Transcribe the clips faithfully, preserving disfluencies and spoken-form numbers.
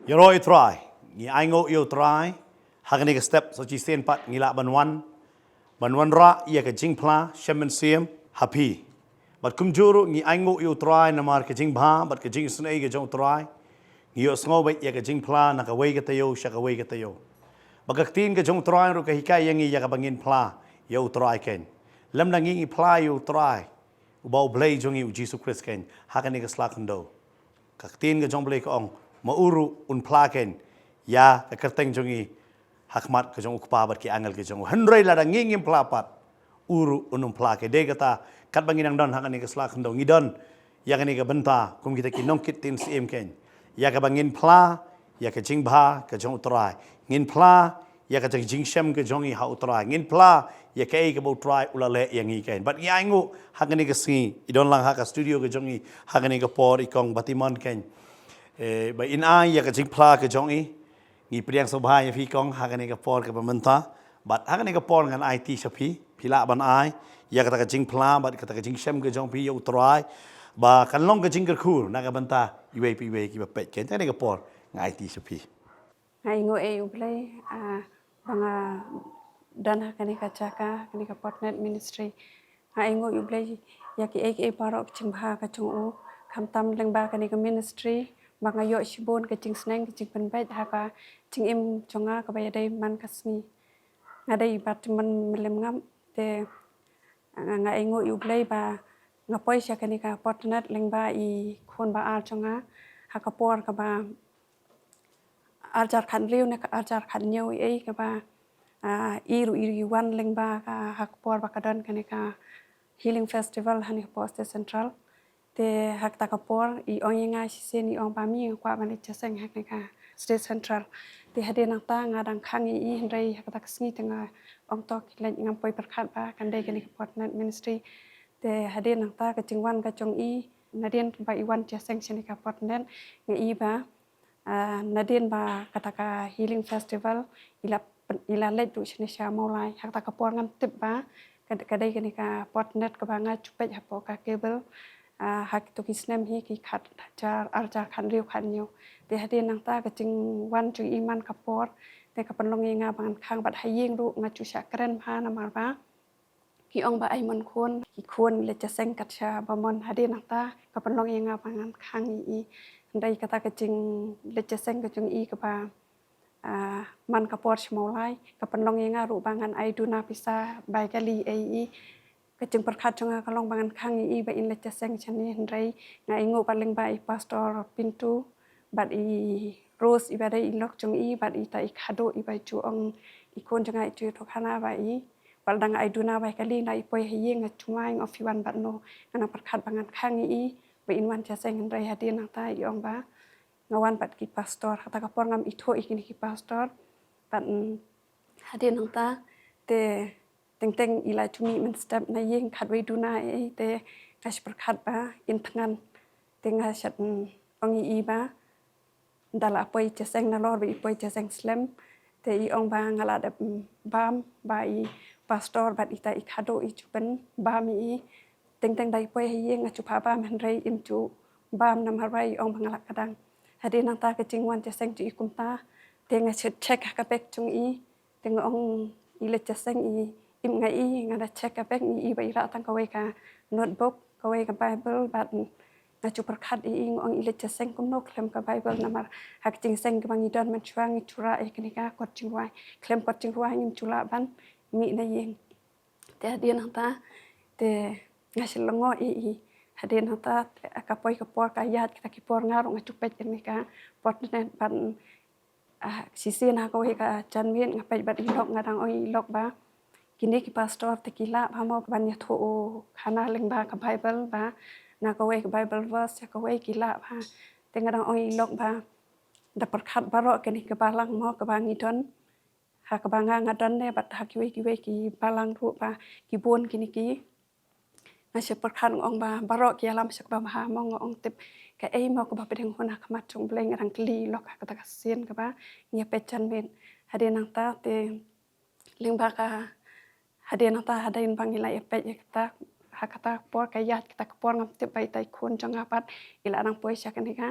Ïaroh ïa u Trai, ngi ainguh ïa u Trai, ha kane ka step sa shisien pat ngi lah ban wan, ban wanrah ïa ka jingphla, shem mynsiem, ha phi. Bad kumjuh ruh ngi ainguh ïa u Trai namar ka jingbha, bad ka jingisynei ka jong u Trai. Ngi ïohsngew beit ïa ka jingphla na kawei ka taïew, sha kawei ka taïew. Bad ka ktien ka jong u Trai ruh ka hikai ïa ngi ïa kaba ngin phla, ïa u Trai ken. Lymda ngi ngi phla ïa u Trai, uba u Blei jong ngi u Jisu Khrist ken, ha kane ka sla khyndew. Ka ktien ka jong u Blei ka ong, ma u ruh un phla ken, ïa ka kyrteng jong ngi, ha khmat ka jong u Kpa bad ki angel ka jong u. Hynrei lada ngi ngim phla pat, u ruh un ym phla ken. Dei kata, katba ngi nang don ha kane ka sla khyndew ngi don, ïa kane ka bynta, kum kita ki nongkit ktien syiem ken. Ïa kaba ngin phla, ïa ka jingbha, ka jong u Trai. Ngin phla, ïa ka jing, jingshem ka jong ngi ha u Trai. Ngin phla, ïa kaei kaba u Trai u la leh ïa ngi ken. Bad ngi ainguh, ha kane ka sngi, i don lang ha ka studio ka jong ngi, ha kane ka por i kong Batimon ken. Eh, ba in ai, ïa ka jingphla ka jong i. Ngi pdiang sngewbha ïa phi kong, ha kane ka por kaba mynta. Bad ha kane ka por ngan aiti sha phi, phi lah ban ai. Ïa kata ka jingphla, bad kata ka jingshem ka jong phi, ïa u Trai. Ba kan long ka jingkyrkhu, na ka bynta, iwei pa iwei kiba peit ken. Ha kane ka por, ngan aiti sha phi. Nga ainguh ïa u Blei, ah, ba nga don ha kane ka jaka, kane ka Potnet Ministry. Nga ainguh ïa u Blei, ïa kiei kiei baroh ka jingbha ka jong u, khamtam lyngba kane ka ministry, ba nga ïoh shibun ka jingsneng, ka jingpynbeit, ha ka jingim jong nga kaba ïadei man ka sngi. Nga dei i Batimon Mylliemngap, te, ah, nga ainguh ïa u Blei ba nga poi sha kane ka Potnet lyngba i khun ba ar jong nga, ha ka por kaba ar hajar khathynriew ne ka ar hajar khathynñiew i ei kaba, ah, i ruh i wan lyngba ka ha ka por ba ka don kane ka Healing Festival ha kane ka por State Central. Te ha kata ka por i ong ïa nga shisien i ong ba mi nga kwah ban leit jingïaseng ha kane ka State Central. Te hadien nangta nga dang khang ïa i hynrei ha kata ka sngi te nga ong to khie leit ngam poi pyrkhat ba kan dei kane ka Potnet Ministry. Te hadien nangta ka jingwan ka jong i, nadien ba i wan jingïaseng shane ka Potnet, nga i ba, ah, nadien ba kata ka Healing Festival, i la pyn-, i la leit ruh shane sha Mawlai. Ha kata ka por ngam tip ba, ka, ka dei kane ka Potnet kaba nga ju peit hapoh ka cable, ah, ha kito ki snem hi ki khat hajar, ar hajar khathynriew khathynñiew. Te hadien nangta ka jingwan jong i man ka por, te ka pynlong ïa nga ba ngan khang bad ha ïing ruh nga ju shah kren bha namar ba ki ong ba ai mon khun, ki khun leit jingïaseng kat shaba mon. Hadien nangta, ka pynlong ïa nga ba ngan khang ïa i. Hynrei kata ka jingleit jingïaseng ka jong i kaba, ah, man ka por sha Mawlai, ka pynlong ïa nga ruh ba ngan ai duna pisa bai kali ïa i. Ka jingpyrkhat jong nga ka long ba ngan khang ïa i ba in leit jingïaseng shane hynrei nga ainguh ba lyngba i Pastor Pintu, bad i Rose iba dei i lok jong i, bad ita i Khadduh iba ju ong i khun jong nga i ju ïathuh khana ba i. Bad lada nga ai duna bai kali lada i poi ha ïing nga ju mai nga ong phi wan bad no. Nga nang pyrkhat ba ngan khang ïa i, ba in wan jingïaseng hynrei hadien nangta i ong ba. Nga wan bad ki pastor, ha kata ka por ngam ithuh ïa kine ki pastor. Bad, mm, hadien nangta, te teng teng i la ju mih mynstep na ïing khatwei duna ei ei te nga shu pyrkhat ba in thngan. Te nga shu, mm, ong ïa i ba. Da la poi jingïaseng nalor ba i poi jingïaseng slem. Te i ong ba nga la dep, mm, bam ba i pastor bad ita i Khadduh i ju pynbam ïa i. Teng teng da i poi ha ïing nga ju phah bam hynrei im ju bam namar ba i ong ba nga la kdang. Hadien nangta ka jingwan jingïaseng jong i kumta. Te nga shu check ha ka bag jong i. Te nga ong i leit jingïaseng i im nga i nga da check ka bag i ba i rah tang kawei ka notebook, kawei ka Bible bad nga ju pyrkhat i nga ong i leit jingïaseng kumno khlem ka Bible namar ha ka jingïaseng kaba ngi don mynshuwa ngi ju rah ïa kane ka kot jingrwai. Khlem kot jingrwai ngim ju lah ban mih na ïing. Te hadien nangta te nga shu lyngngoh i, i hadien nangta te ka poi ka por ka ïaid kita ki por nga ruh nga ju peit kane ka Potnet bad Ah, shisien ha kawei ka janmiet nga peit bad i lok nga dang ong i lok ba. Kine ki pastor te ki lah ba mo ban ïathuh khana lyngba ka Bible ba. Na kawei ka Bible verse ïa kawei ki lah ba. Te nga dang ong i lok ba. Da pyrkhat baroh kine ki balang mo kaba ngi don. Ha kaba nga nga don ne bad ha kiwei kiwei ki balang ruh ba ki bun kine ki. Nga shu pyrkhat nga ong ba baroh ki ïalam sha kaba bha mo nga ong tip kaei mo kaba pdeng hun ha khmat jong U Blei nga dang kylli lok ha kata ka sien kaba ngi ïa peit janmiet. Hadien nangta te lyngba ka hadien nangta hadien ba ngi la ïa peit ïa kata ha kata por ka ïaid kata ka por ngam tip ba ita i khun jong nga pat i la dang poi sha kane ka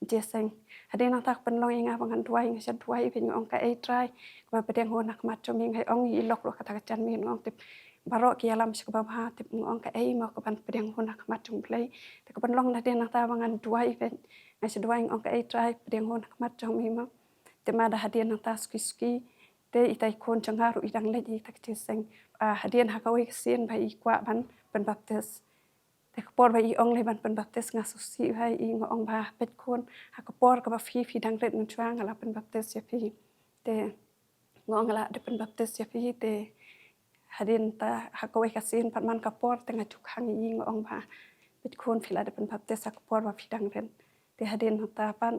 Jesseng. Hadien nangta ka pynlong ïa nga ba ngan duwai, nga shah duwai, ba nga ong kaei Trai kaba pdiang hun ha khmat jong me. Nga ong ïa i lok ruh kata ka janmiet, nga ong tip baroh ki ïalam sha kaba bha, tip nga ong kaei mo kaban pdiang hun ha khmat jong Blei. Te ka pynlong hadien nangta ba ngan duwai, ba nga shah duwai, nga ong kaei Trai pdiang hun ha khmat jong me mo. Te ma da hadien nangta suki suki te ita i khun jong nga ruh i dang leit ïa kata ka Jesseng. Ah, hadien ha kawei ka sien ba i kwah ban pynbaptis. Te ka por ba i ong lei ban pynbaptis nga sngewsih bha, i nga ong ba peit khun, ha ka por kaba phi phi dang rit mynshuwa nga la pynbaptis ïa phi. Te nga ong nga la dep pynbaptis ïa phi. Te hadien ta ha kawei ka sien pat man ka por te nga ju khang ïa i, nga ong ba peit khun, phi la dep pynbaptis ha ka por ba phi dang rit. Te hadien ta pat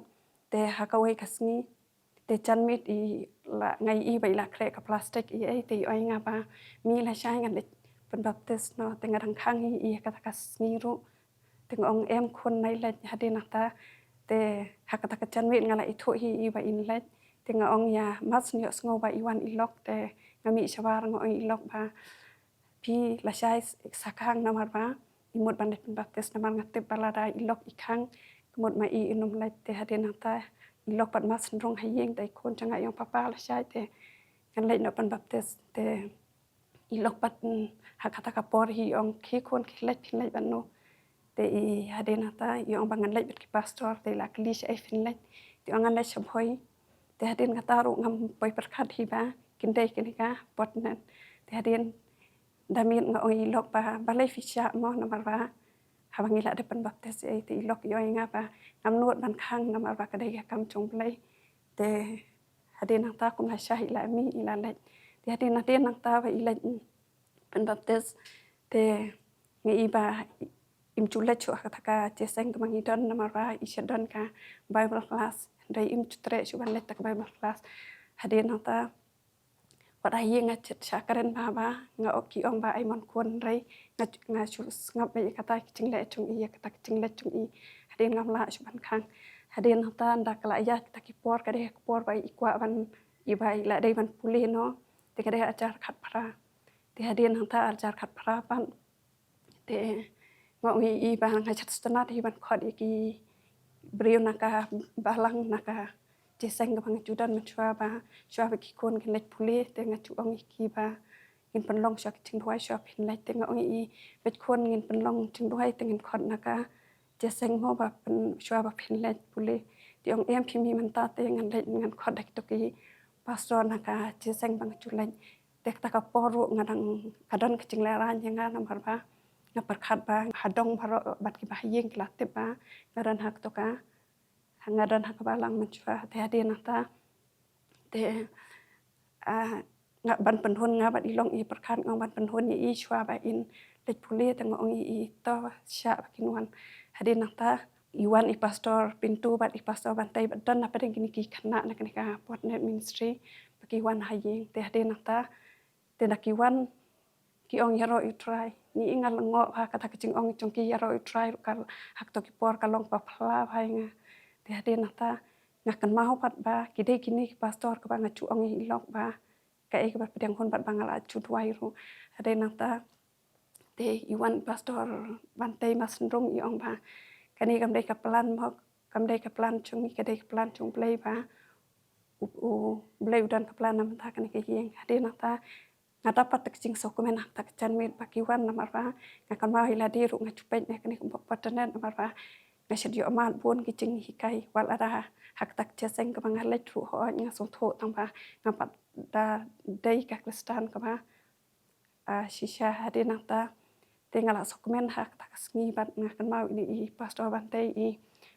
te ha kawei ka sngi te janmiet i la, nga ïohi ba i la khreh ka plastik i ei, te i ong ïa nga ba me, lashai ngan leit pynbaptis noh. Te nga dang khang ïa i ha kata ka sngi ruh. Te nga ong em khun, nai leit. Hadien nangta te ha kata ka janmiet nga la ithuh hi ïa i ba in leit. Te nga ong ïa Mas, ïohsngew ba i wan i lok. Te nga mih shabar, nga ong ïa i lok ba phi, lashai sa khang namar ba i mut ban leit pynbaptis, namar nga tip ba lada i lok i khang ka mut ma i in ym leit. Te hadien nangta i lok pat Mas nrung ha ïing, te i khun jong nga i ong papa, lashai te ngan leit noh pynbaptis. Te i lok pat, mm, ha kata ka por hi i ong khie khun, khie leit, phin leit bad no. Te i hadien nangta i ong ba ngan leit bad ki pastor. Te i la kylli shaei phin leit, te i ong ngan leit sha Bhoi. Te hadien kata ruh ngam poi pyrkhat hi ba kin dei kane ka Potnet. Te hadien da miet nga ong ïa i lok ba balei phi shah mo, namar ba haba ngi la dep pynbaptis ei. Te i lok i ong ïa nga ba ngam nud ban khang namar ba ka dei ka kam jong Blei. Te hadien nangta kum lashai i la mih, i la leit. Te hadien, hadien nangta ba i leit pynbaptis te nga ïohi ba im ju leit shuh ha kata ka Jesseng kaba ngi don namar ba i shah don ka Bible class. Hynrei im ju treh shuh ban leit kata ka Bible class. Hadien nangta wat ha ïing nga shah kren bha ba nga ong, ki ong ba ai mon khun, hynrei nga, nga shu sngap beit ïa kata ka jingleh jong i, ïa kata ka jingleh jong i. Hadien ngam lah shuh ban khang. Hadien nangta ynda ka la ïaid kita ki por, ka dei ka por ba i kwah ban, i ba i la dei ban pule noh. Te ka dei ha ar hajar khatphra. Te hadien nangta ar hajar khatphra pat te nga ong ïa i ba nga shah sngewtynnat hi ban khot ïa ki briew na ka balang, na ka Jesseng kaba nga ju don mynshuwa ba shuwa ba ki khun kin leit pule te nga ju ong ïa ki ba ngin pynlong shuwa ki jingduwai shuwa phin leit. Te nga ong ïa i, peit khun, ngin pynlong jingduwai te ngin khot na ka Jesseng mo ba pyn, shuwa ba phin leit pule. Te i ong em phi, mih mynta te ngan leit, ngan khot da kito ki pastor na ka Jesseng ba nga ju leit. Te kata ka por ruh nga dang, ka don ka jinglehrain ïa nga namar ba nga pyrkhat ba ha dong baroh bad kiba ha ïing ki la tip ba nga don ha kato ka, nga don ha ka balang mynshuwa. Te hadien nangta te, ah, nga ban pynhun, nga bad i long i pyrkhat, nga ban pynhun ïa i shuwa ba in leit pule. Te nga ong ïa i to shah ba kin wan. Hadien nangta i wan i pastor Pintu bad i pastor Bantei bad don na pdeng kine ki khynnah na kane ka Potnet Ministry ba ki wan ha ïing. Te hadien nangta te da ki wan ki ong ïaroh ïa u Trai. Ni i nga lyngngoh ba kata ka jingong jong ki ïaroh ïa u Trai ruh ka, ha kato ki por ka long ba phylla bha ïa nga. Te hadien nangta nga kynmaw pat ba ki dei kine ki pastor kaba nga ju ong ïa i lok ba kaei kaba pdiang hun bad ba nga la ju duwai ruh. Hadien nangta te i wan pastor Bantei Masyndrum i ong ba kane kam dei ka plan mo, kam dei ka plan jong ngi, ka dei ka plan jong Blei ba u, u Blei u don ka plan na bynta kane ka ïing. Hadien nangta nga dap pat ka jingsngewkmen ha kata ka janmiet ba ki wan namar ba nga kynmaw ïa lade ruh nga ju peit na kane ka Potnet namar ba nga shait ïoh mad bun ki jinghikai. Wat lada ha kata ka Jesseng kaba nga leit ruh hooid nga sngewthuh tang ba ngam pat da dei ka Khristan kaba, ah, shisha. Hadien nangta te nga la sngewkmen ha kata ka sngi bad nga kynmaw ïa i pastor Bantei i,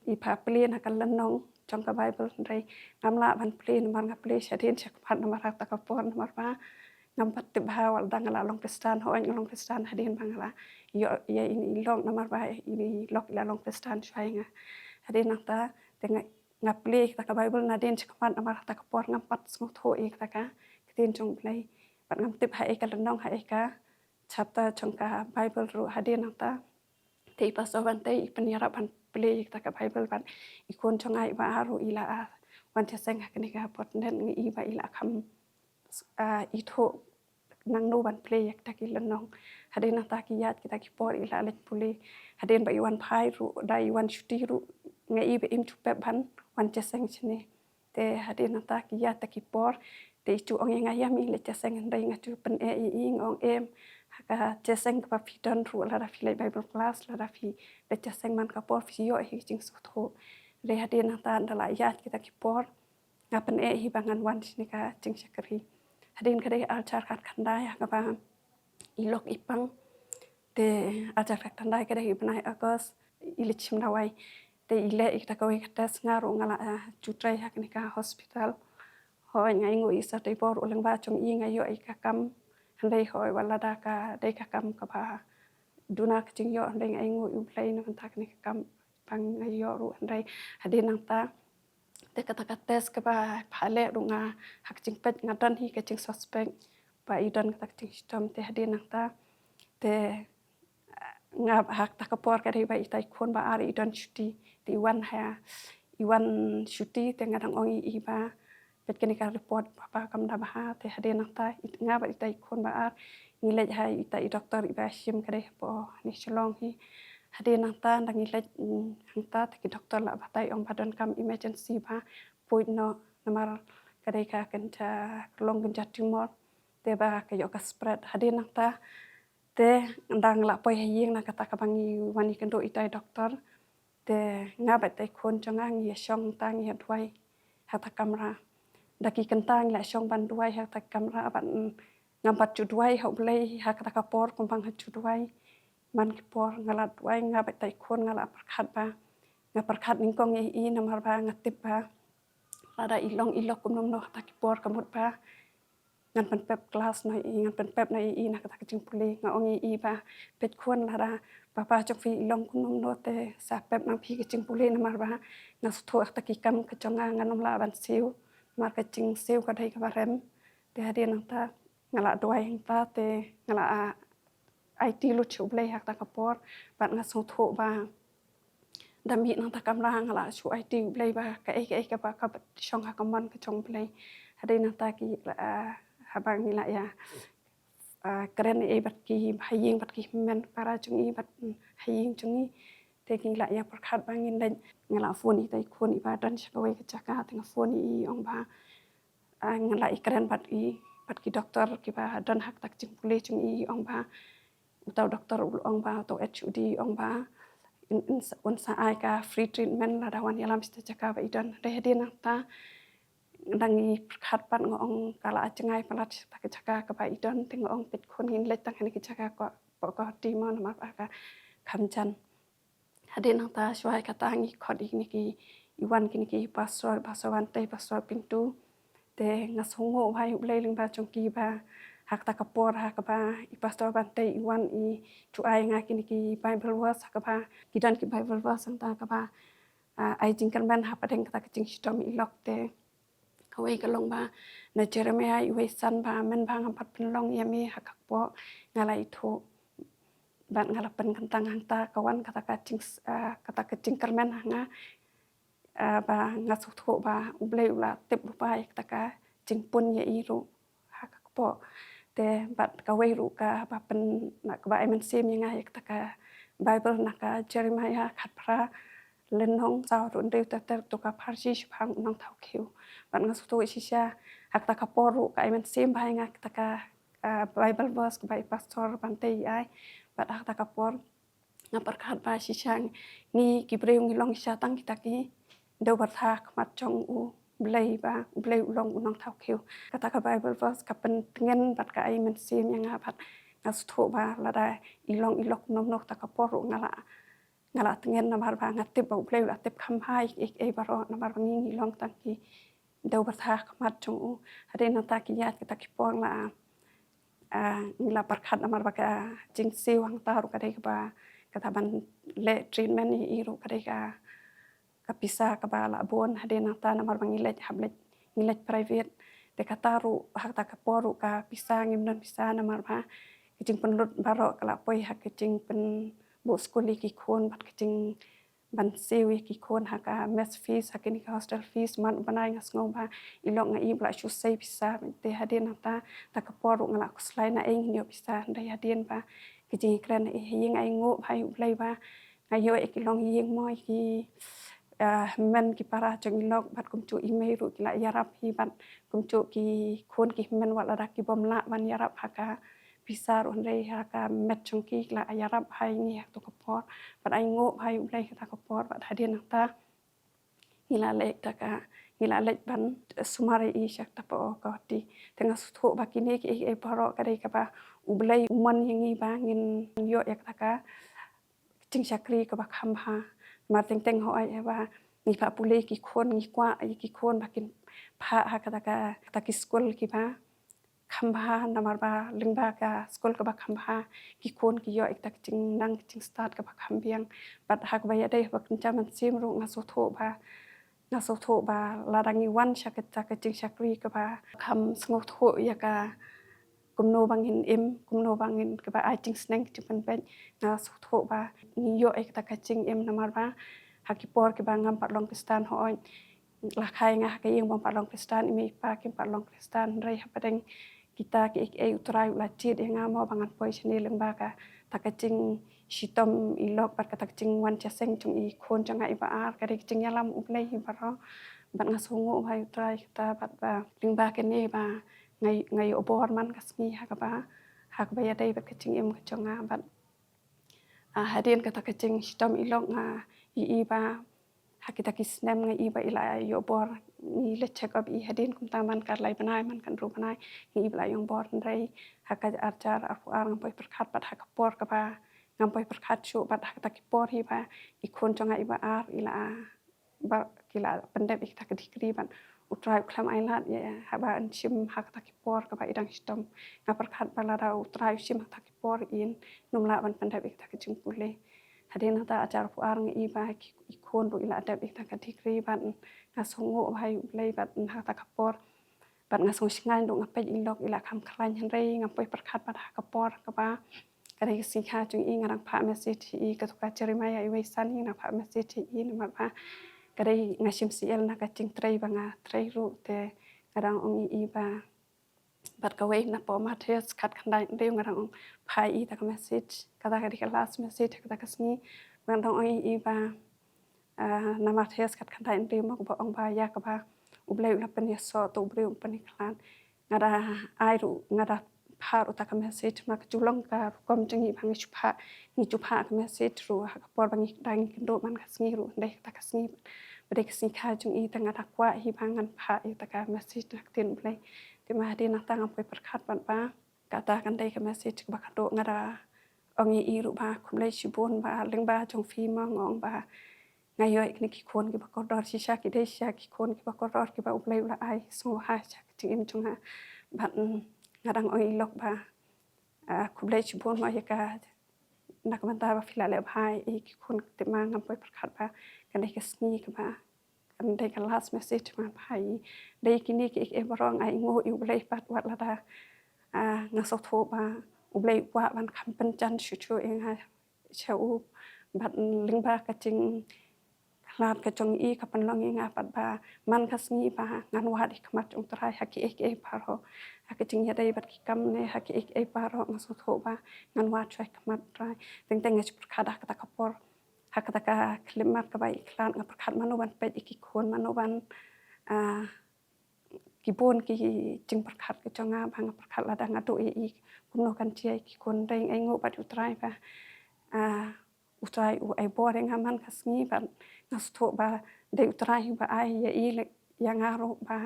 i pha plie na ka lynnong jong ka Bible, hynrei ngam lah ban plie namar nga plie shadien shakhmat namar ha kata ka por namar ba ngam pat tip bha wat lada nga la long Khristan. Hooid nga long Khristan hadien ba nga la ïoh ïa ine i lok namar ba ine i lok i la long Khristan shuwa ïa nga. Hadien nangta te nga, nga plie kata ka Bible nadien shakhmat namar ha kata ka por ngam pat sngewthuh ïa kata ka ktien jong Blei bad ngam tip ha ei ka lynnong, ha ei ka chapter jong ka Bible ruh. Hadien nangta te i pastor Bantei i pynïarap ban plie ïa kata ka Bible bad i khun jong nga i ba ar ruh i la, ah, wan jingïaseng ha kane ka Potnet, ngi i ba i la kham, ah, ithuh nangno ban plie ïa kita ki lynnong. Hadien nangta ki ïaid kita ki por i la leit pule. Hadien ba i wan phai ruh, da i wan shuti ruh, nga i ba im ju pep ban wan jingïaseng shane. Te hadien nangta ki ïaid ta ki por, te i ju ong ïa nga ïa me leit jingïaseng, hynrei nga ju pyneh ïa i, nga ong em, ha ka jingïaseng kaba phi don ruh, lada phi leit Bible class, lada phi leit jingïaseng man ka por, phi ïoh hi ka jingsngewthuh. Hynrei hadien nangta ynda la ïaid kita ki por, nga pyneh hi ba ngan wan shane ka jingshakri. Hadien ka dei ar hajar khatkhyndai ha kaba i lok i pang. Te ar hajar khatkhyndai ka dei i bnai August, i leit shim dawai. Te i leh ïa kita kawei ka test, nga ruh nga la, ah, ju trei ha kane ka hospital. Hooid, nga ainguh ïa i Sir Taibor, u lyngba jong i nga ïoh ïa ka kam. Hynrei hooid, wat lada ka dei ka kam kaba duna ka jingïoh, hynrei nga ainguh ïa U Blei na ka bynta kane ka kam ba nga ïoh ruh, hynrei hadien nangta, te kata ka test kaba pha leh ruh, nga ha ka jingpeit nga don hi ka jingsuspect ba i don kata ka jingshitom. Te hadien nangta, te, ah, nga ha kata ka por ka dei ba itai i khun ba ar i don shuti. Te i wan ha, i wan shuti, te nga dang ong ïa i ba, peit kane ka report, papa, kam da bha. Te hadien nangta, it-, nga bad itai i khun ba ar ngi leit ha itai i doktor iba shim, ka dei hapoh ne Shillong hi. Hadien nangta ynda ngi leit, mm, hangta, te ki doktor la batai, ong ba donkam emergency ba poi noh, namar ka dei ka kynja, ka long kynja tumor, te ba ka ïoh ka spread. Hadien nangta, te ynda nga la poi ha ïing na kata kaba ngi wan ïakynduh itai i doktor, te nga bad itai i khun jong nga ngi ïashong hangta, ngi ïa duwai ha kata ka kamra. Da ki kynta ngi la shong ban duwai ha kata ka kamra, bad, mm, ngam pat ju duwai ha U Blei ha kata ka por kumba nga ju duwai man ki por. Nga la duwai, nga bad itai i khun nga la pyrkhat ba, nga pyrkhat nyngkong ïa i namar ba nga tip ba lada i long i lok kumno kumno ha kata ki por, ka mut ba ngan pynpep class noh ïa i, ngan pynpep noh ïa i na kata ka jingpule. Nga ong ïa i ba, peit khun, lada papa jong phi i long kumno kumno, te sa pep noh phi ka jingpule, namar ba nga sngewthuh ha kata ki kam ka jong nga, ngan ym lah ban siew, namar ka jingsiew ka dei kaba rem. Te hadien nangta nga la duwai hangta, te nga la, ah, aiti lut sha U Blei ha kata ka por, bad nga sngewthuh ba da mih na kata ka kamra nga la shu aiti U Blei ba kaei kaei kaba, kaba shong ha ka mon ka jong U Blei. Hadien nangta ki, ah, haba ngi la ïa, ah, kren ei bad ki ha ïing bad ki hynmen para jong i bad, mm, ha ïing jong i, te ngi la ïa pyrkhat ba ngin leit. Nga la phone itai i khun iba don sha kawei ka jaka, te nga phone ïa i, ong ba, ah, nga la ïakren bad i, bad ki doktor kiba don ha kata ka jingpule jong i, ong ba, utai u doktor u la ong ba, utai u H O D u ong ba, un, un, un sa ai ka free treatment lada wan ïalam sha kata ka jaka ba i don. Te hadien nangta, ynda ngi pyrkhat pat, nga ong ka la jngai palat sha kata ka jaka kaba i don, te nga ong, peit khun, ngin leit tang ha kane ka jaka ko, ko, ko ti mo, namar ba ka kham jan. Hadien nangta shuwa ïa kata ngi khot ïa kine ki, i wan kine ki pastor, Pastor Bantei, Pastor Pintu. Te nga sngewnguh bha ïa U Blei lyngba jong ki ba ha kata ka por ha kaba i Pastor Bantei i wan, i ju ai ïa nga kine ki Bible verse ha kaba, ki don ki Bible verse hangta kaba, ah, ai jingkyrmen hapdeng kata ka jingshitom i lok. Te kawei ka long ba na Jeremiah iwei san ba, men ba ngam pat pynlong ïa me ha ka kpoh, nga la ithuh bad nga la pynkyntang. Hangta ka wan kata ka jing, ah, kata ka jingkyrmen ha nga, ah, ba nga sngewthuh ba U Blei u la tip lypa ïa kata ka jingpun ïa i ruh ha ka kpoh. Te bad kawei ruh kaba pyn, na kaba ai mynsiem ïa nga ïa kata ka Bible na ka Jeremiah khatphra, lynnong saw, ruh hynriew ter ter, to ka pharshi shaphang u nongthaw khiew. Bad nga sngewthuh shisha ha kata ka por ruh ka ai mynsiem bha ïa nga kata ka, ah, Bible verse kaba i Pastor Bantei i ai. Bad ha kata ka por nga pyrkhat ba shisha ngi ki briew ngi long shisha tang kita ki dewbyrtha ha khmat jong U Blei ba U Blei u long u nongthaw khiew. Kata ka Bible verse ka pyntngen bad ka ai mynsiem ïa nga bad nga sngewthuh ba lada i long i lok kumno kumno ha kata ka por ruh nga la, nga la tngen namar ba nga tip ba U Blei u la tip kham bha ïa kiei kiei baroh namar ba ngi ngi long tang ki dewbyrtha ha khmat jong u. Hadien nangta ki ïaid kita ki por la, ah, ngi la pyrkhat namar ba ka jingsiew hangta ruh ka dei kaba, kata ban leh treatment ïa i ruh ka dei ka, ka pisa kaba la bun. Hadien nangta namar ba ngi leit hap leit, ngi leit private. Te kata ruh ha kata ka por ruh ka pisa ngim don pisa namar ba ka jingpynlut baroh ka la poi ha ka jingpynbuh skul ïa ki khun bad ka jing ban siew ïa ki khun ha ka mess fees, ha kine ki hostel fees, man u bnai nga sngew ba i lok nga i ba la shu sei pisa, te hadien nangta, ta ka por ruh nga la khuslai na ei ngin ïoh pisa, hynrei hadien ba ka jingkren na ei ha ïing, ai nguh bha ïa U Blei ba nga ïoh ïa ki longïing mo, ïa ki, ah, hynmen ki para jong i lok, bad kumjuh i mei ruh ki la ïarap hi, bad kumjuh ki khun ki hynmen wat lada ki bym lah ban ïarap ha ka pisa ruh, hynrei ha ka met jong ki, ki la ïarap bha ïa ngi ha kato ka por. Bad ai nguh bha ïa U Blei kata ka por, bad hadien nangta ngi la leit da ka, ngi la leit ban sumar ïa i sha kata ka Guwahati. Te nga sngewthuh ba kine kiei kiei baroh ka dei kaba U Blei u mon ïa ngi ba ngin ïoh ïa kata ka jingshakri kaba kham bha. Namar teng teng hooid ba ngi phah pule ki khun, ngi kwah ïa ki khun ba kin phah ha kata ka, kata ki skul kiba kham bha, namar ba lyngba ka skul kaba kham bha ki khun ki ïoh ïa kata ka jingnang, ka jingstad kaba kham biang. Bad ha kaba ïadei ha ka kynja mynsiem ruh nga sngewthuh ba, nga sngewthuh ba lada ngi wan sha kata ka jingshakri kaba kham sngewthuh ïa ka kumno ba ngin im, kumno ba ngin, kaba ai jingsneng ka jingpynbeit, nga sngewthuh ba ngi ïoh ïa kata ka jingim, namar ba ha ki por kiba ngam pat long Khristan, hooid, la kha ïa nga ha ka ïing bym pat long Khristan, i mei i pa kim pat long Khristan, hynrei hapdeng kita kiei kiei U Trai u la jied ïa nga mo ba ngan poi shane lyngba kata ka jingshitom i lok bad kata ka jingwan jingïaseng jong i khun jong nga iba ar, ka dei ka jingïalam U Blei hi baroh. Bad nga sngewnguh bha ïa U Trai kata, bad ba lyngba kane ba nga, nga ïoh bor man ka sngi ha kaba, ha kaba ïadei bad ka jingim ka jong nga. Bad, ah, hadien kata ka jingshitom i lok nga ïohi ba ha kita ki snem nga i ba i la ïoh bor, ngi leit check up i hadien kumta man ka lai bnai, man ka hynriew bnai, nga i ba la ïoh bor, hynrei ha ka arhajar arphew ar ngam poi pyrkhat, bad ha ka por kaba ngam poi pyrkhat shuh, bad ha kata ki por hi ba i khun jong nga iba ar i la, ba ki la pyndep ïa kata ka degree, bad U Trai u khlem ailad ïa, haba yn shim ha kata ki por kaba i dang shitom. Nga pyrkhat ba lada U Trai u shim ha kata ki por, in ym lah ban pyndep ïa kata ka jingpule. Hadien nangta arhajar arphew ar nga i ba ki, i khun ruh i la dep ïa kata ka degree, bad nga sngewnguh bha ïa U Blei, bad ha kata ka por, bad nga sngew shngaiñ ruh, nga peit i lok i la kham khlaiñ, hynrei ngam poi pyrkhat, bad ha ka por kaba, ka dei ka sngi kha jong i, nga dang phah message ïa i, kato ka Jeremiah iwei san, nga dang phah message ïa i namar ba ka dei nga shim syiar na ka jingtrei ba nga trei ruh, te nga dang ong ïa i ba, bad kawei na poh Mathaios khatkhyndai hynriew nga dang ong, phah ïa i ta ka message, kata ka dei ka last message kata ka sngi, nga dang ong ïa i ba, ah, na Mathaios khatkhyndai hynriew mo, kaba ong ba ïa kaba U Blei u la pynïasoh, to u briew um pynïakhlad. Nga da ai ruh, nga da phah ruh ta ka message, namar ka ju long ka rukom jong ngi ba ngi shu phah, ngi ju phah ka message ruh ha ka por ba ngi dang kynduh man ka sngi ruh, hynrei kata ka sngi ba dei ka sngi kha jong i, te nga da kwah hi ba ngan phah ïa ta ka message na ka ktien U Blei. Te ma hadien nangta ngam poi pyrkhat bad ba kata kan dei ka message kaba khatduh. Nga da ong ïa i ruh ba khublei shibun ba lyngba jong phi mo, nga ong ba nga ïoh ïa kine ki khun kiba kordor, shisha ki dei shisha ki khun kiba kordor kiba U Blei u la ai sngewbha sha ka jingim jong nga. Bad, mm, nga dang ong ïa i lok ba, ah, khublei shibun mo ïa ka, na ka bynta ba phi la leh bha ïa ki khun, te ma ngam poi pyrkhat ba kan dei ka sngi kaba, kan dei ka last message ba ngan phah ïa i. Dei kine kiei kiei baroh nga ai nguh ïa U Blei, bad wat lada, ah, nga sngewthuh ba U Blei u kwah ban kham pynjan shuh shuh ïa nga sha u, bad lyngba ka jingkhlad ka jong i ka pynlong ïa nga pat ba man ka sngi ba ngan wad ha khmat jong U Trai ha kiei kiei baroh, ha ka jingïadei bad ki kam ne ha kiei kiei baroh, nga sngewthuh ba ngan wad shuwa ha khmat U Trai. Teng teng nga shu pyrkhat ha kata ka por, ha kata ka khyllipmat kaba i khlad, nga pyrkhat mano ban peit ïa ki khun, mano ban, ah, ki bun ki jingpyrkhat ki jong nga, ba nga pyrkhat lada nga duh ïa i kumno kan jia ïa ki khun. Dei nga ai nguh bad U Trai ba, ah, U Trai u ai bor ïa nga man ka sngi, bad nga sngewthuh ba dei U Trai ba ai ïa i, ïa nga ruh ba,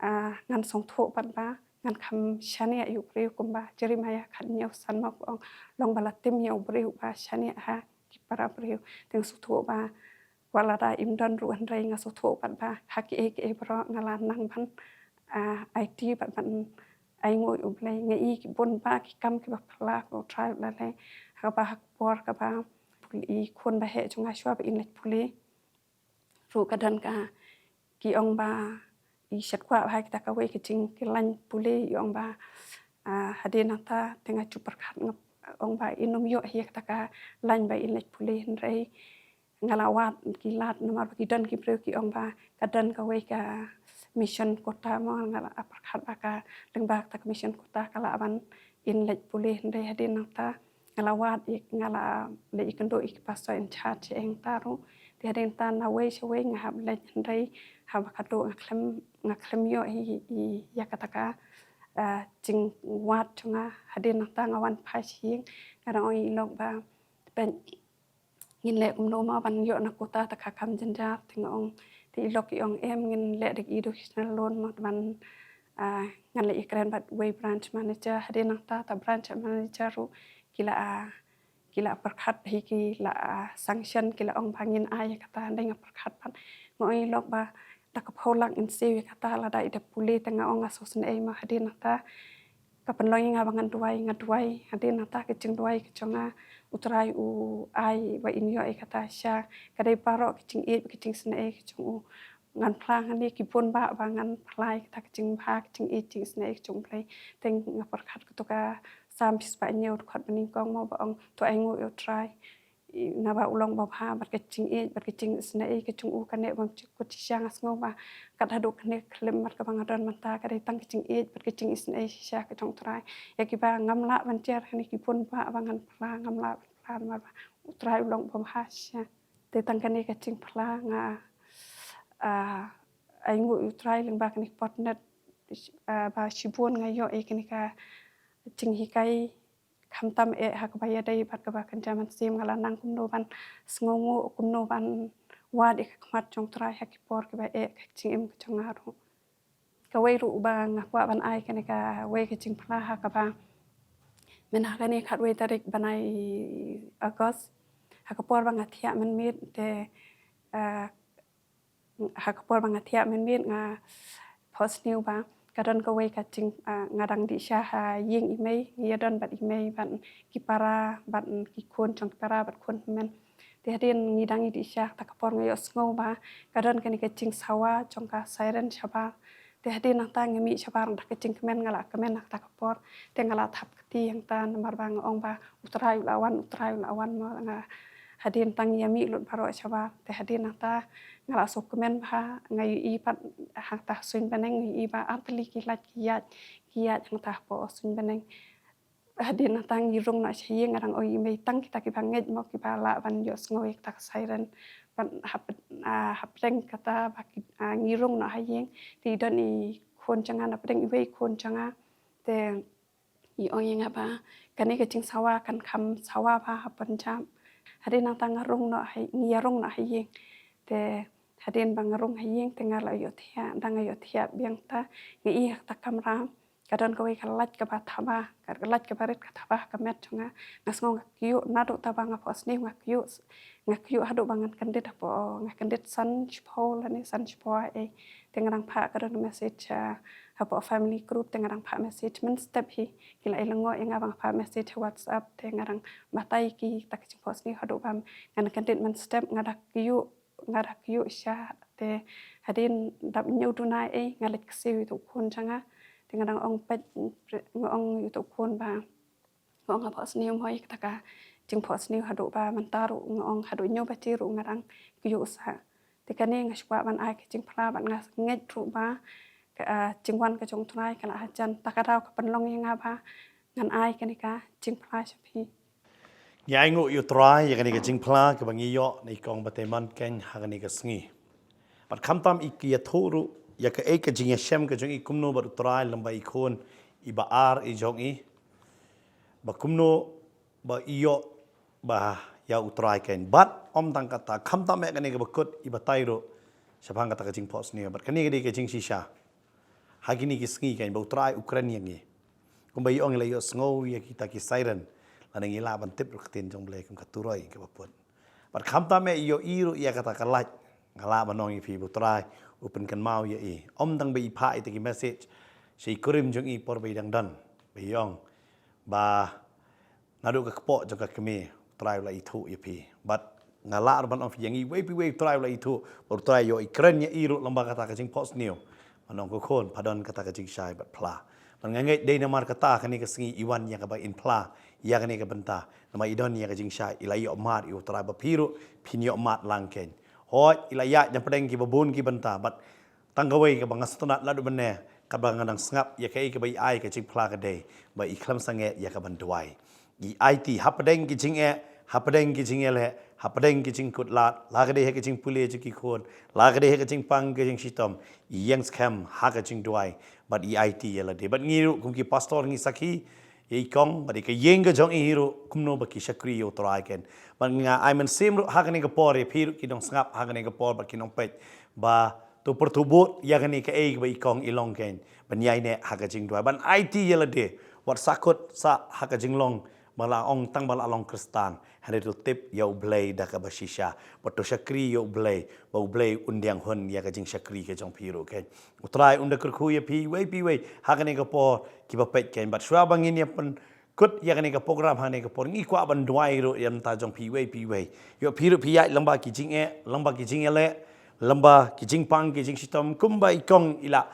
ah, ngan sngewthuh bad ba ngan kham shaniah ïa u briew, kumba Jeremiah khathynñiew san mo ba ong, long ba la tim ïa u briew ba shaniah ha ki para briew. Te nga sngewthuh ba wat lada im don ruh hynrei nga sngewthuh bad ba ha kiei kiei baroh nga la nang ban, ah, aiti bad ban ai nguh ïa U Blei. Nga i ki bun ba ki kam kiba phylla kaba U Trai u la leh, ha kaba ha ka por kaba pule, i khun ba heh jong nga shuwa ba in leit pule ruh ka don ka, ki ong ba i shet kwah bha kita kawei ka jing, ki lain pule, i ong ba, ah, hadien nangta te nga ju pyrkhat, nga ong ba in ym ïoh hi ïa kata ka lain ba in leit pule, hynrei nga la wad ki lad namar ba ki don ki briew ki ong ba ka don kawei ka mission quota mo, nga la pyrkhat ba ka lyngba kata ka mission quota ka lah ban in leit pule, hynrei hadien nangta nga la wad ïa, nga la leit ïakynduh ïa ki pastor in charge ïa nga ruh. Te hadien nangta nawei shawei nga hap leit, hynrei haba khadduh nga khlem, nga khlem ïoh ïa, ïa, ïa kata ka, ah, jingwad jong nga. Hadien nangta nga wan phai sha ïing, nga dang ong ïa i lok ba, peit, ngin leh kumno mo ban ïoh na quota, ta ka kam jynjar. Te nga ong, te i lok i ong, em, ngin leh da ki educational loan mo, ban, ah, ngan leit ïakren bad wei branch manager. Hadien nangta ta branch manager ruh ki la, ah, ki la pyrkhat hi, ki la, ah, sanction, ki la ong ba ngin ai ïa kata. Hynrei nga pyrkhat pat, nga ong ïa i lok ba da ka phew lak ngin siew ïa kata lada i dep pule. Te nga ong nga sngewsynei mo. Hadien nangta ka pynlong ïa nga ba ngan duwai, nga duwai. Hadien nangta ka jingduwai ka jong nga, U Trai u ai ba in ïoh ïa kata shisha. Ka dei baroh ka jingïeit, ka jingsnei ka jong u. Ngan phla hangne ki bun bah ba ngan phla ïa kata ka jingbha, ka jingïeit, jingsnei ka jong U Blei. Te nga pyrkhat kato ka Salm shispah hynñiew, dkhot banyngkong mo, ba ong, to ainguh ïa U Trai, i, naba u long babha, bad ka jingïeit bad ka jingsnei ka jong u kan neh bymjukut shisha. Nga sngew ba kat haduh kane ka khyllipmat kaba nga don mynta ka dei tang ka jingïeit bad ka jingisnei shisha ka jong U Trai. Ïa kiba ngam lah ban jer hangne ki bun bah ba ngan phla, ngam lah ban phla namar ba U Trai u long babha shisha. Te tang kane ka jingphla nga, ah, ainguh ïa U Trai lyngba kane ka fortnight, ah, ba shibun nga ïoh ïa kane ka jinghikai, khamtam eh ha kaba ïadei bad kaba kynja mynsiem, nga la nang kumno ban sngewnguh, kumno ban wad ïa ka khmat jong U Trai ha ki por kiba eh ka jingim ka jong nga ruh. Kawei ruh ba nga kwah ban ai kane kawei ka jingphla ha kaba, mynta kane khatwei tarik bnai August, ha ka por ba nga thiah mynmiet te, ah, ha ka por ba nga thiah mynmiet nga phohsniew ba ka don kawei ka jing, ah, nga dang dih sha ha ïing i mei, ngi ïadon bad i mei bad ki para bad ki khun jong ki para bad khun hynmen. Te hadien ngi dang ïadih sha kata ka por nga ïohsngew ba ka don kane ka jingsawa jong ka siren shabar. Te hadien nangta nga mih shabar da ka jingkmen, nga la kmen ha kata ka por. Te nga la thap kti hangta namar ba nga ong ba U Trai u la wan, U Trai u la wan mo. Nga hadien tang ïa mih lut baroh shabar. Te hadien nangta nga la sngewkmen bha, nga ïohi pat hangta suiñ bneng, nga ïohi ba artylli ki light ki ïaid, ki ïaid hangta hapoh suiñ bneng. Hadien nangta ngi rung noh sha ïing, nga dang ong ïa i mei tang kita kiba ngeit mo kiba lah ban ïohsngew ïa kata ka siren. Ban hap, ah, hapdeng kata ba ki, ah, ngi rung noh ha ïing. Te i don i khun jong nga, na pdeng iwei i khun jong nga. Te i ong ïa nga ba kane ka jingsawa kan kham sawa bha ha Punjab. Hadien nangta nga rung noh ha, ngi ïa rung noh ha ïing. Te hadien ba nga rung ha ïing te nga la ïohthiah, da nga ïohthiah biang ta nga i ha kata ka kamra. Ka don kawei ka light kaba thaba, ka light kaba rit ka thaba ha ka met jong nga. Nga sngew nga kyiuh naduh taba nga phohsniew, nga kyiuh, nga kyiuh haduh ba ngan kyndit hapoh, nga kyndit san shiphew lane san shiphew eh. Te nga dang phah ka don message, ah, hapoh family group, te nga dang phah message mynstep hi. Ki la ïalyngngoh ïa nga ba nga phah message ha WhatsApp, te nga dang batai ki ta ka jingphohsniew haduh ba ngan kyndit mynstep, nga da kyiuh, nga da kyiuh sha. Te hadien dap hynñiew duna eh nga leit ksiew ïa uto u khun jong nga. Te nga dang ong peit, nga ong ïa uto u khun ba, nga ong nga phohsniew mo ïa kata ka jingphohsniew haduh ba mynta ruh, nga ong haduh hynñiew baje ruh nga dang kyiuh sah. Te kane nga shu kwah ban ai ka jingphla bad nga ngeit ruh ba ka, ah, jingwan ka jong U Trai ka la hajan. Ta ka daw ka pynlong ïa nga ba ngan ai kane ka jingphla sha phi. Ngi ainguh ïa U Trai ïa kane ka jingphla kaba ngi ïoh na i kong Bateimon Keng ha kane ka sngi. Bad khamtam i ki ïathuh ruh ïa kaei ka jingïashem ka jong i kumno bad U Trai lem bad i khun iba ar i jong i, ba kumno ba i ïoh ba ïa U Trai Keng. Bad ym tang kata, khamtam eh kane kaba kut i batai ruh shaphang kata ka jingphohsniew. Bad kane ka dei ka jingshisha ha kine ki sngi Keng, ba U Trai u kren ïa ngi. Kumba i ong, i la ïohsngew ïa kita ki siren, lane ngi lah ban tip ruh ka ktien jong U Blei kum ka turoi kaba put. Bad khamtam eh i ïohi ruh ïa kata ka light, nga lah ban ong ïa phi ba U Trai u pynkynmaw ïa i. Ym tang ba i phah ïa kita ki message sha i kurim jong i por ba i dang don, ba i ong ba naduh ka kpoh jong ka kmie U Trai u la ithuh ïa phi. Bad nga lah ruh ban ong phi ïa ngi, iwei pa iwei U Trai u la ithuh, bad U Trai ïoh i kren ïa i ruh lem bad kata ka jingphohsniew. Ban ong ko khun, pha don kata ka jingshai bad phla. Bad nga ngeit dei namar kata kane ka sngi i wan ïa kaba in phla ïa kane ka bynta. Namar i don ïa ka jingshai, i la ïoh mad ïa u Trai, bad phi ruh phin ïoh mad lang kein. Hooid, i la ïaid na pdeng kiba bun ki bynta, bad tang kawei kaba nga sngewtynnat naduh mynne, kaba nga dang sngap ïa kaei kaba i ai ka jingphla ka dei ba i khlem sangeh ïa kaban duwai. I aiti hapdeng ki jingeh, hapdeng ki jingïaleh, hapdeng ki jingkut lad, la ka dei ha ka jingpule jong ki khun, la ka dei ha ka jingpang ka jingshitom, i ïeng skhem ha ka jingduwai, bad i aiti ïa lade. Bad ngi ruh kum ki pastor ngi sakhi ïa i kong bad ïa ka ïing ka jong i ruh kumno ba ki shakri ïa u Trai kein. Bad nga ai mynsiem ruh ha kane ka por ïa phi ruh ki nongsngap ha kane ka por bad ki nongpeit, ba to pyrthuh bud ïa kane kaei kaba i kong i long kein, ban ïaineh ha ka jingduwai, ban aiti ïa lade, wat sahkut sah ha ka jinglong ba la ong tang ba la long Khristan, hynrei to tip ïa u Blei da kaba shisha, bad to shakri ïa u Blei, ba u Blei un diang hun ïa ka jingshakri ka jong phi ruh kein. U Trai un da kyrkhu ïa phi iwei pa iwei ha kane ka por kiba peit kein. Bad shuwa ba ngin ïa pynkut ïa kane ka program ha kane ka por, ngi kwah ban duwai ruh ïa mynta jong phi iwei pa iwei. Ïoh phi ruh phi ïaid lyngba ki jingeh, lyngba ki jingïaleh, lyngba ki jingpang ki jingshitom, kumba i kong i la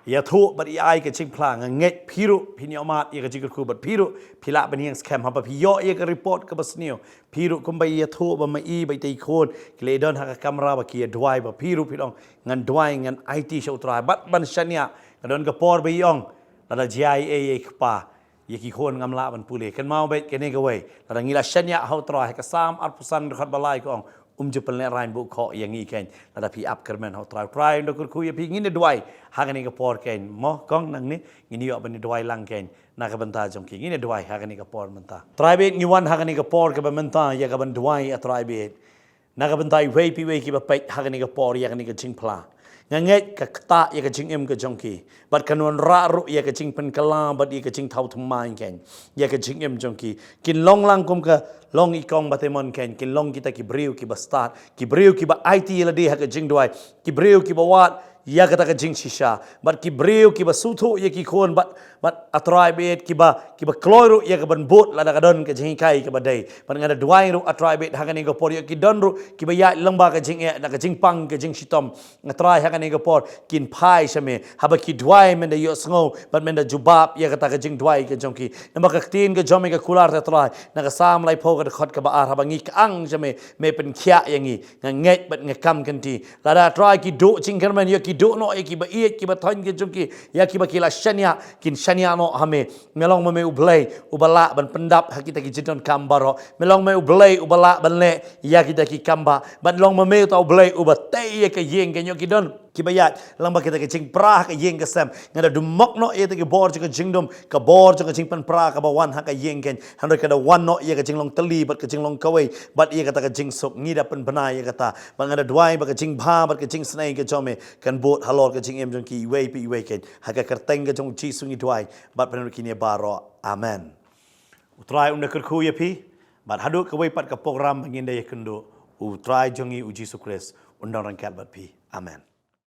ïathuh bad i ai ka jingphla. Nga ngeit phi ruh phin ïoh mad ïa ka jingkyrkhu, bad phi ruh phi lah ban ïeng skhem haba phi ïoh ïa ka report kaba sniew. Phi ruh kumba i ïathuh ba ma i bad ita i khun ki la don ha ka kamra ba ki ïa duwai, ba phi ruh phi ong, ngan duwai, ngan aiti sha u Trai. Bad ban shaniah, nga don ka por ba i ong, lada jia ei ei kpa, ïa ki khun ngam lah ban pule. Kynmaw beit kane kawei, lada ngi la shaniah ha u Trai, ha ka Salm arphew san dkhot ba lai ka ong, um ju pynlehraiñ bun khoh ïa ngi kein. Lada phi ap kyrmen ha u Trai, u Trai un da kyrkhu ïa phi. Ngin ïa duwai ha kane ka por kein, mo kong, nangne ngin ïoh ban ïa duwai lang kein na ka bynta jong ki. Ngin ïa duwai ha kane ka por mynta. Trai bad ngi wan ha kane ka por kaba mynta ïa kaban duwai, A Trai bad na ka bynta iwei pa iwei kiba peit ha kane ka por ïa kane ka jingphla. Nga ngeit ka ktah ïa ka jingim ka jong ki, bad kan wanrah ruh ïa ka jingpynkylla bad ïa ka jingthaw thymmai kein ïa ka jingim jong ki. Kin long lang kum ka long i kong Batimon kein, kin long kita ki briew kiba stad, ki briew kiba aiti ïa lade ha ka jingduwai, ki briew kiba wad ïa kata ka jingshisha, bad ki briew kiba sngewthuh ïa ki khun, bad, bad A Trai bad kiba, kiba kloi ruh ïa kaban bud lada ka don ka jinghikai kaba dei. Bad nga da duwai ruh, A Trai bad ha kane ka por, ïoh ki don ruh kiba ïaid lyngba ka jingeh, na ka jingpang ka jingshitom, A Trai ha kane ka por kin phai sha me, haba ki duwai men da ïohsngew bad men da jubab ïa kata ka jingduwai ka jong ki. Namar ka ktien ka jong me ka kular, A Trai, na ka Salm laiphew ka dkhot kaba ar, haba ngi kyang sha me, me pynkhiah ïa ngi. Nga ngeit bad nga kam kynti, lada, A Trai, ki duh jingkyrmen, ïoh ki duh noh ïa kiba ïeit, kiba thoiñ ka jong ki, ïa kiba ki la shaniah, kin shaniah noh ha me. Me long ma me u Blei uba lah ban pyndap ha kita ki jingdonkam baroh. Me long ma me u Blei uba lah ban leh ïa kita ki kambah. Bad long ma me uta u Blei uba tei ïa ka ïing kein, ïoh ki don kiba ïaid lyngba kita ki jingpra ha ka ïing ka sem. Nga da dumok noh ïa kita ki bor jong ka jingdum, ka bor jong ka jingpynpra kaba wan ha ka ïing kein. Hynrei ka da wan noh ïa ka jinglong tylli bad ka jinglong kawei bad ïa kata ka jingsuk. Ngi da pynbna ïa kata. Bad nga da duwai ba ka jingbha bad ka jingsnei ka jong me kan bud halor ka jingim jong ki iwei pa iwei kein. Ha ka kyrteng ka jong U Jisu ngi duwai bad pynroi kin ïa baroh. Amen. U Trai un da kyrkhu ïa phi, bad haduh kawei pat ka program ba ngin da ïakynduh, U Trai jong ngi U Jisu Khrist un da ryngkat bad phi. Amen.